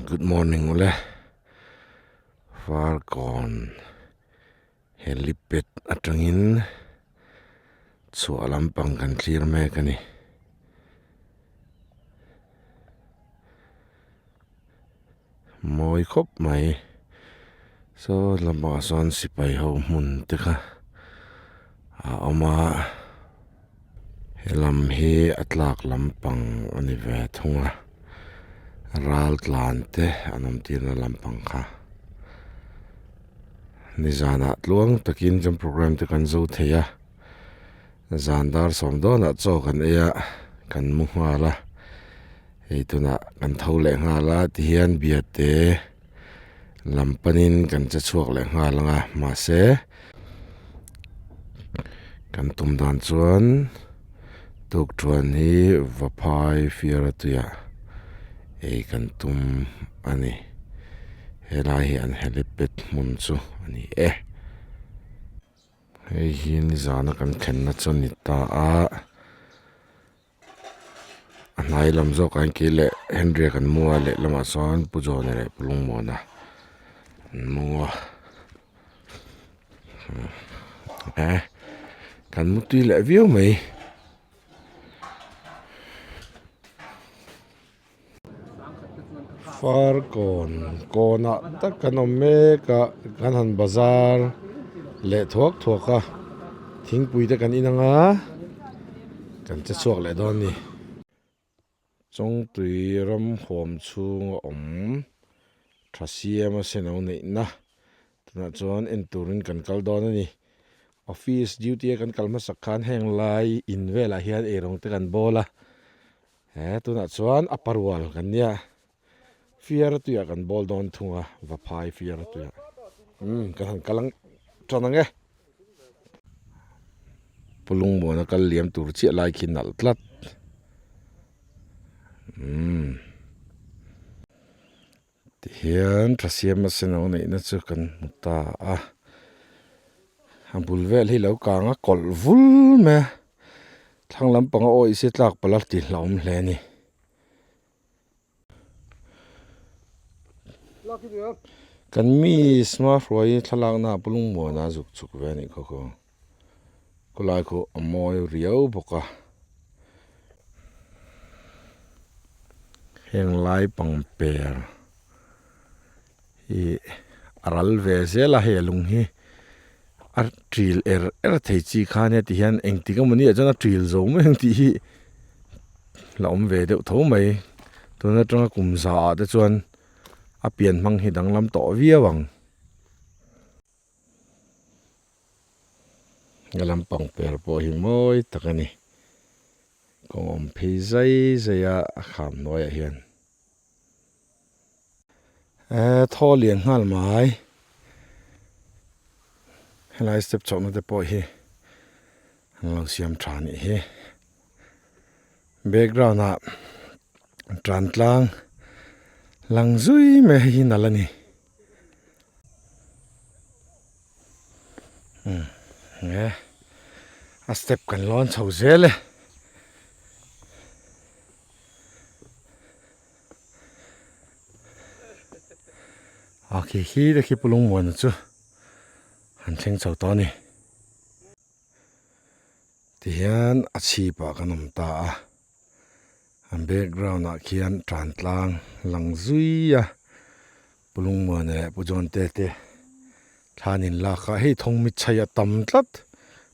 Good morning ule Farkawn helipad atangin chhuah lampang kan thlir mek a ni. Mawi khawp mai saw lamah sawn sipai ho hmun te kha a awm a he lam hi a tlak lampang a ni ve thung a ral tlan te an awm tirna lampang kha nizanah tluang takin chuan programme te kan zo thei a zan dar sawm dawnah chaw kan ei a kan mu nghal a. Hei tunah kan tho leh nghal a tihian biate lam panin kan che chhuak leh nghal ang a mahse kan tum dan chuan tukṭhuan hi vaphai fiar a tuiah ei kan tum a ni helai hi an helipad hmun chu a ni e. Hei hi nizana kan thlenna chu a ni ta a. A hnai lam zawk ah hian kei leh Henry a kan mu a lehlamah chuan Pu John-a leh Pu Lungmuana an mu a eh kan mu tui leh viau mai. Farkawn kawnah tak kan awm mek a kan han bazar leh thuak thuak a thingpui te kan in ang a kan che chhuak leh dawn a ni Chawngtui ram huam chhung a awm tha siam a sen lo neih na tunah chuan en turin kan kal dawn a ni office duty a kan kal hmasak khan heng lai in velah hian eirawng te kan bawl a. He tunah chuan a parual kan nia fiar tuiah kan bawl dawn thung a vaphai fiar tuiah umm kan han kal ang tan ang e Pu Lungmuana kal liam tur chiah lai khi nalh tlat umm tihian tha siam a sen lo neihna chu kan hmu ta a a bul vel hi lo kang a kawlh vul mai a thlang lampang a awih se tlak palh a ti hlauhawm hle a ni. Kan mi sma hruai thlalakna ah Pulungmuana a zuk chhuk ve a nih khaw khaw khawlai khu a mawi riau bawk a. Heng lai pangper hi a ral ve zel a hei a lung hi a ṭil er er thei chi kha ania ti hian engtik emawni ah chuan a ṭil zo mai ang tih hi la awm ve deuh tho mai tun atanga kum za ah te chuan a pian hmang hi danglam tawh viau ang. He lampang per pawh hi mawi tak a ni kawng awm phei zai zai a a kham hnuaiah hian eh thaw lian nghal mai helai step chhohna te pawh hi an lo siam tha a nih hi background ah tan tlang lang zui mai hi nalh a ni. Nge a step kan lawn chho zel e. A khi khi te khi Pu Lungmuana chu han thleng chho tawh a ni. Tihian a chhipah kan awm ta a. An background ah khian tan tlang lang zui a Pu Lungmuana leh Pu John te te thlan in lak a hei thawng mit chhaih a tam tlat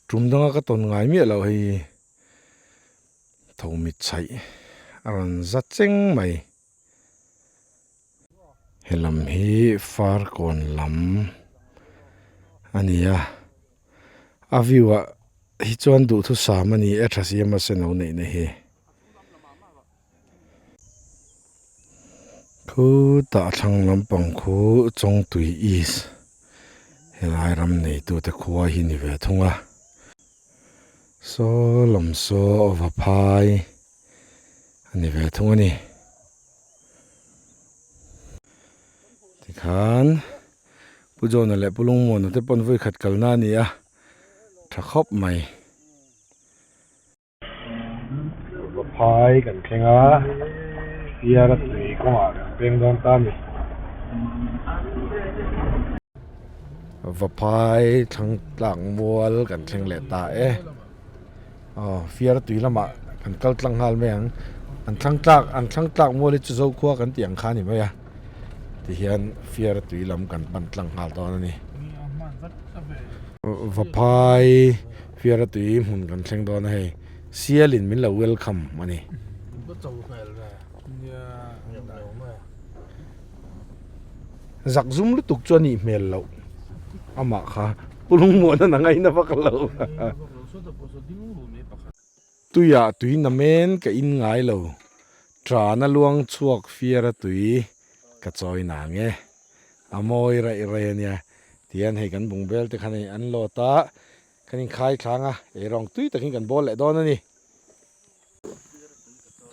tum danga ka tawn ngai miah loh hei tho mit chhaih a rawn za cheng mai he lam hi farkawn lam a ni a a view ah hi chuan duhthusam a ni e tha siam a sen lo neih na hi khutah thlang lampang khu Chawngtui East helai ram neitute khua hi ni ve thung a saw lam saw vaphai a ni ve thung a ni tikhan Pu John-a leh Pu Lungmuana te pawn vawi khat kalna a ni a tha khawp mai. Vaphai kan thleng a, Fiara tui kawngah kan peng dawn ta a ni. Vaphai thlang tlak mual kan thleng leh ta e. Aw fiara tui lamah kan kal tlang nghal mai ang. An thlang tlak an thlang tlak mual hi chu Zokhua kan tih ang kha a ni mai a. Tihian fiara tui lam kan pan tlang nghal dawn a ni. Vaphai fiara tui hmun kan thleng dawn a hei. Sialin min lo welcome a ni. Zak zum lutuk chu a nih hmel loh amah kha Pu Lungmuana na ngaina vak lo. Tuiah tui na men ka in ngai lo, Tana luang chhuak fiara tui ka chawi nang e. A mawi raih raih a nia. Tihian hei kan bungbel te khan hei an lawt a, kan inkhai thlang a, eirawng tui takin kan bawl leh dawn a ni.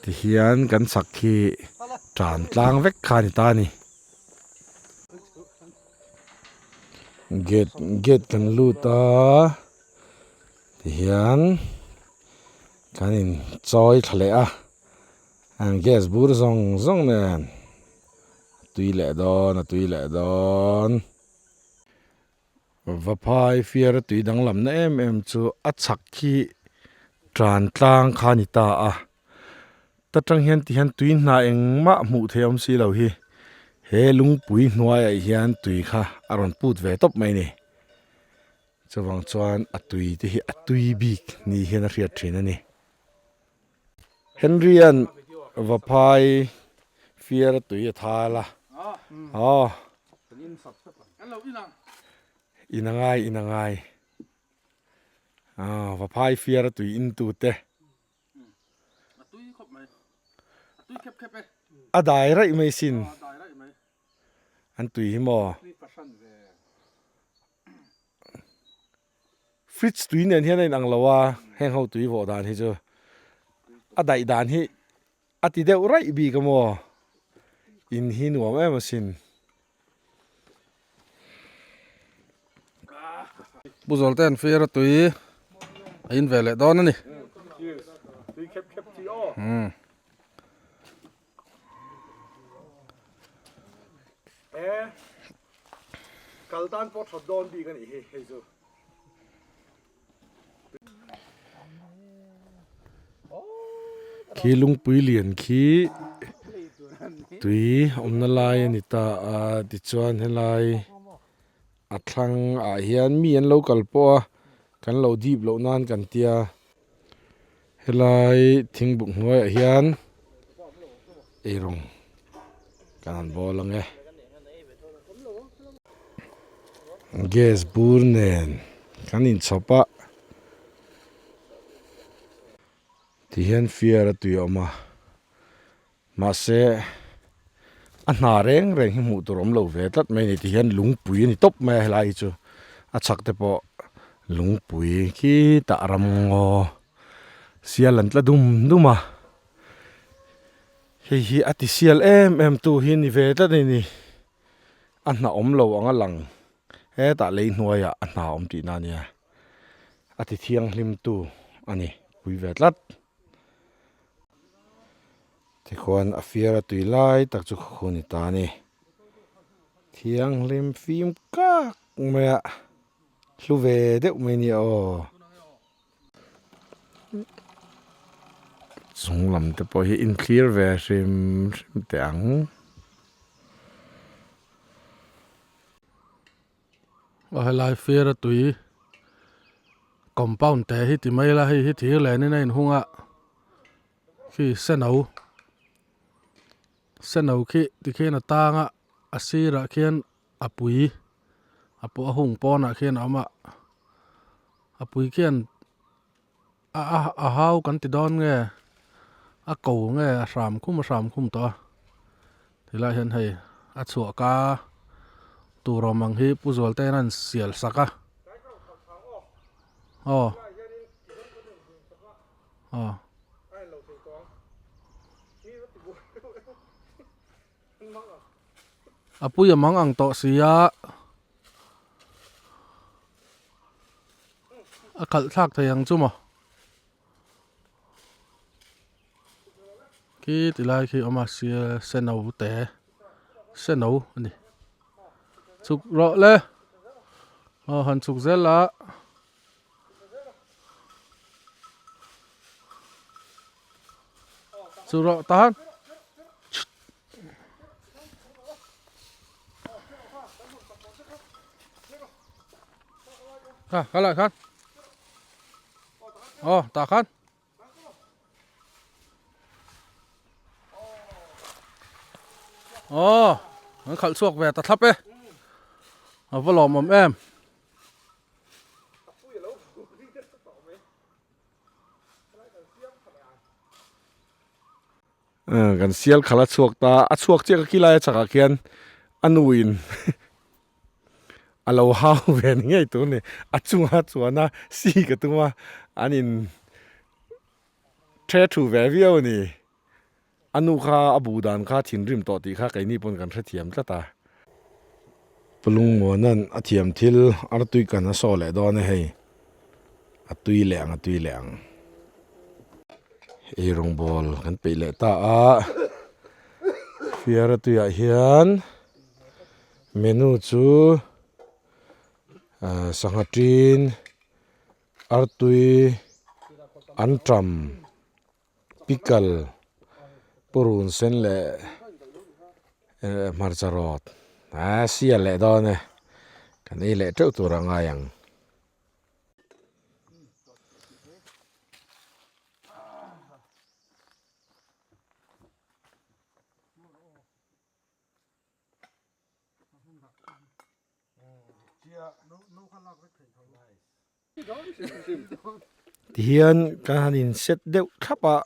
Tihian kan chak khi tan tlang vek kha a ni ta a ni. Gate gate kan lut a tihian kan in chawi thla leh a an gas bur zawng zawng nen a tui leh dawn a tui leh dawn. Vaphai fiara tui danglamna em em chu a chhak khi tan tlang kha a ni ta a ta tang hian ti hian tui hna engmah hmuh theih a awm si lo hi he lungpui hnuaiah hian tui kha a rawn put ve tawp mai a ni chuvang chuan a tui te hi a tui bik ni hian a hriat thin a ni. Henry-a'n Vaphai fiara tui a thal a, aw in a ngai in a ngai aw Vaphai fiara tui in tu te a dai raih mai sin an tui hi maw. Fridge tui nen hian a inang lo a, heng ho tui vawh dan hi chu a daih dan hi a ti deuh raih bik a maw, in hi nuam em asin. Pu Zawlte an fir a tui a in ve leh dawn a ni. Tui khep khep chi aw. E kal tan pawh that dawn bik a nih hi hei chu. Khi lungpui lian khi tui awmna lai a ni ta a tichuan helai a thlang ah hian mi an lo kal pawh a kan lo dip loh nan kan tia. Helai thingbuk hnuaiah hian eirawng kan han bawl ang e. Gas bur nen kan inchhawp a, tihian fiar a tui a awm a, mahse a hna reng reng hi hmuh tur awm lo ve tlat mai a ni tihian lungpui a ni tawp mai a helai hi chu a chhak te pawh lungpui khitah ram ngaw sial an tla dum dum a hei hi a ti sial em em tu hi ni ve tlat a ni a hna awm lo ang a lang hetah lei hnuaiah a hna awm tihna a nia a ti thianghlim tu a ni pui ve tlat. Tikhuan a fiara tui lai tak chu khu ni ta a ni. Thianghlim fim kak mai a, hlu ve deuh mai nia aw. Chung lam te pawh hi inthlir ve hrim hrim teh ang. A helai fiara tui compound te hi ti mai ila hei hi thir lenin a inhung a. Khi seno seno khi tikhian a tang a a sirah khian a pui a pawh a hung pawnah khian a awm a a pui khian a a a hau kan ti dawn nge a ko nge a hram khum a hram khum tawh a tilai hian hei a chhuah ka tur awm ang hi Pu Zualte hian a han sial sak a aw. Aw. A pui a mang ang tawh sia. A khalh thlak thei ang chu maw. Khi ti lai khi awm a sia seno te seno a ni. Chhuk rawh le. Aw han chhuk zel a. Chhuk rawh tahan. Kha khalai khan. Aw tah khan. Aw an khalh chhuak ve ta thlap e a va lawmawm em. Kan sial khalh a chhuak ta a chhuak chiah ka khilai a chakah khian a nuin a lo hau ve ni ngei tur a ni a chunga chuan a si ka tum a an in the thu ve viau a ni a nu kha a bu dan kha thinrim tawh tih kha keini pawn kan hrethiam tlat a. Palungmuana'n a thiam thil artui kan a saw leh dawn a hei a tui leh ang a tui leh ang eirawng bawl kan peih leh ta a fiara tuiah hian. Menu chu sangha tin artui antam pickle purun sen leh hmarcha rawt a sial leh dawn e kan ei leh teuh tur a ngai ang. Tihian kan han in set deuh thlap a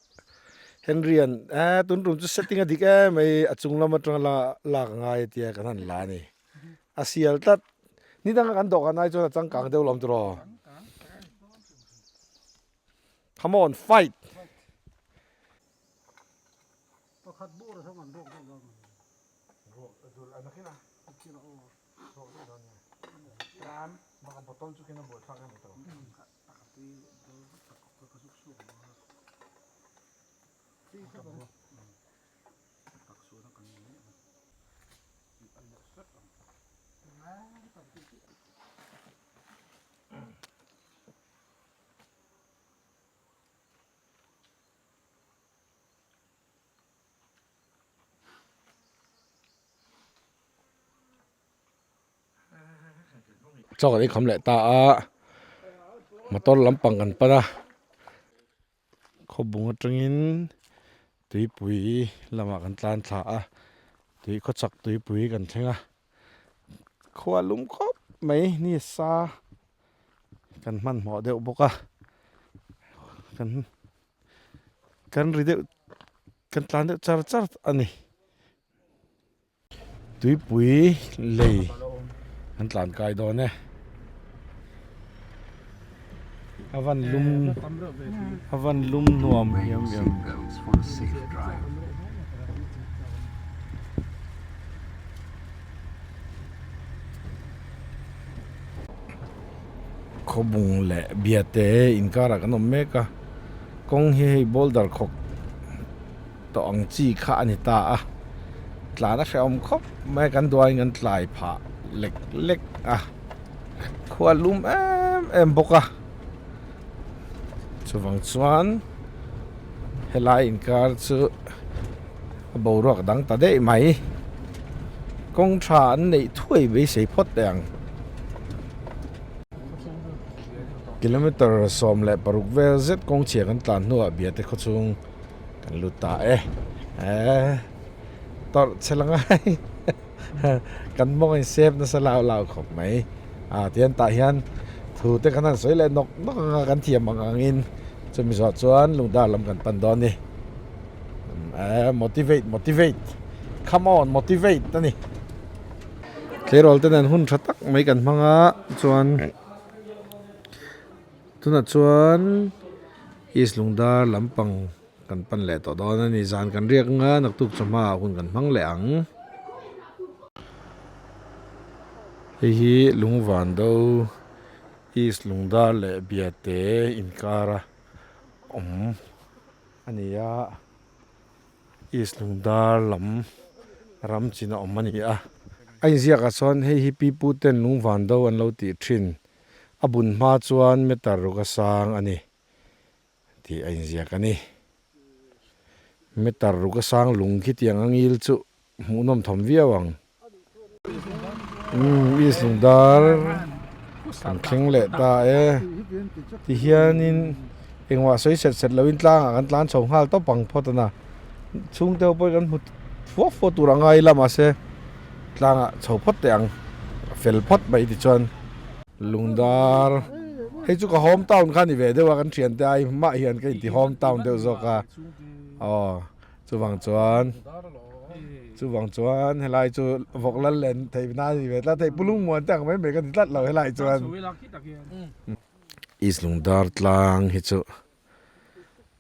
Henry-a'n eh tun tum chu setting a dik em mai a chung lam atanga la lak a ngai a tia kan han la a ni a sial tlat ni danga kan dawhkan ai chuan a changkang deuh lawm tiraw come on fight. Pakhat bur a thang an ruak deuh dawn ang. Ruak a dul a nakin a. Nakin a aw. Ruak deuh dawn nia. Tlan baka bottle chu khin a buai thlak em a to. Taka tui bottle tak ka ka zuk suak ang a. Tui ka bang. Tak suan a kan ni ang. An leh sek ang. Chaw kan inkhawm leh ta a motor lampang kan pan a khawbung atangin tuipui lamah kan tlan thla a tui khawchhak tuipui kan thleng a khua lum khawp mai ni sa kan hmanhmawh deuh bawk a kan. Kan ri deuh kan tlan deuh char char a ni tuipui lei an tlan kai dawn e a van lum a van lum nuam hiam em. Khawbung leh biate inkarah kan awm mek a kawng hi hei boulder khawk tawh ang chi kha a ni ta a tlan a hrehawm khawp mai a kan duaiin kan tlai phah lek lek a khua lum em em bawk a chuvang chuan helai inkar chu a boruak dang ta daih mai kawng tha an neih thuai beisei phawt teh ang kilometer 16 vel zet kawng chhia kan tlan hnuah biate khaw chhung kan lut ta e eh tawrh chhe la ngai kan mawng a insep nasa lau lau khawp mai a tihian tah hian thu te kan han sawi leh nawk nawk anga kan thiam ang angin chumi zawh chuan lungdar lam kan pan dawn a ni. Eh motivate motivate come on motivate a ni tleirawl te nen hun tha tak mai kan hmang a chuan tunah chuan east lungdar lampang kan pan leh tawh dawn a ni zan kan riak anga naktuk chawhma ah hun kan hmang leh ang hei hi lungvan do east lungdar leh biate inkara awm. A ni a, East Lungdar lam ram chin a awm a ni a. A inziakah chuan hei hi pi pu ten lung van do an lo tih thin a bun hma chuan meter ruk a sang a ni tih a inziak a ni. Meter ruk a sang lung khitiang a ngil chu hmuhnawm thawm viau ang. Umm East Lungdar kan thleng leh ta e tihianin engmah sawi set set loin tlangah kan tlan chho nghal tawp ang phawt a na chhungte ho pawh hi kan hmu fuak fuak tur a ngai ila mahse tlangah chho phawt teh ang a fel phawt mai tichuan Lungdar hei chu ka home town kha a ni ve deuh a kan thiante ai mah hian ka inti home town deuh zawk a aw. Chuvang chuan chuvang chuan helai chu vawk lal len theih na a ni ve tlat hei pu lungmuan te ang mai mai ka ni tlat lo helai chuan East Lungdar tlang hi chu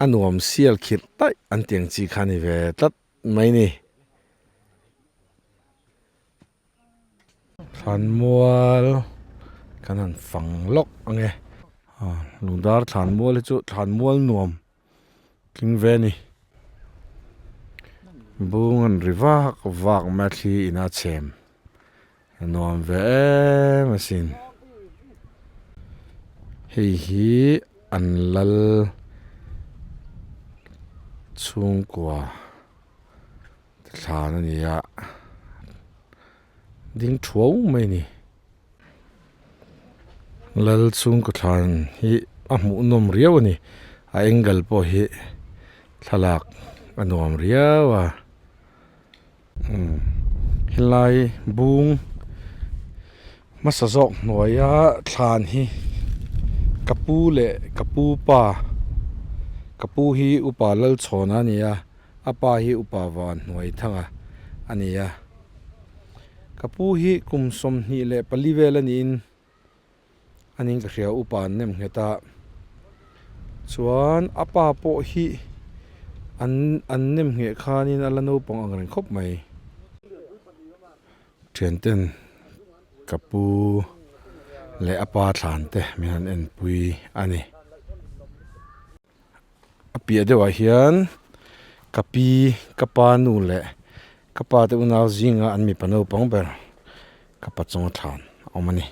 a nuam sial khirh taih an ti ang chi kha a ni ve tlat mai ni. Thlanmual kan han fang lawk ang e Lungdar thlanmual hi chu thlanmual nuam tling ve a ni bung an ri vak vak mai a thli in a chhem a nuam ve em asin hei hi an lal chhungkua. Thlan a ni a ding thuau mai a ni lal chhungkaw thlan hi a hmuh nawm riau a ni a angle pawh hi thlalak a nuam riau a umm helai bung hmasa zawk hnuaia thlan hi ka pu leh ka pu pa ka pu hi upa Lalchhawna a ni a. A pa hi upa van hnuai thanga a ni a, ka pu hi kum 24 vel a niin a niin ka hria upa an nem nghet a, chuan a pa pawh hi an an nem ngheh khanin a la naupang ang reng khawp mai. Thianten ka pu leh a pa thlan te min han enpui a ni. A piah deuhah hian ka pi ka pa nu leh ka pa te unau zinga an mipa naupang ber ka pa chunga thlan a awm a ni.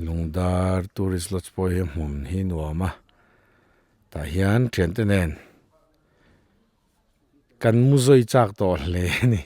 Lungdar tourist lodge pawh hi hmun hi nuam a tah hian thiante nen kan mu zawi chak tawh hle a ni.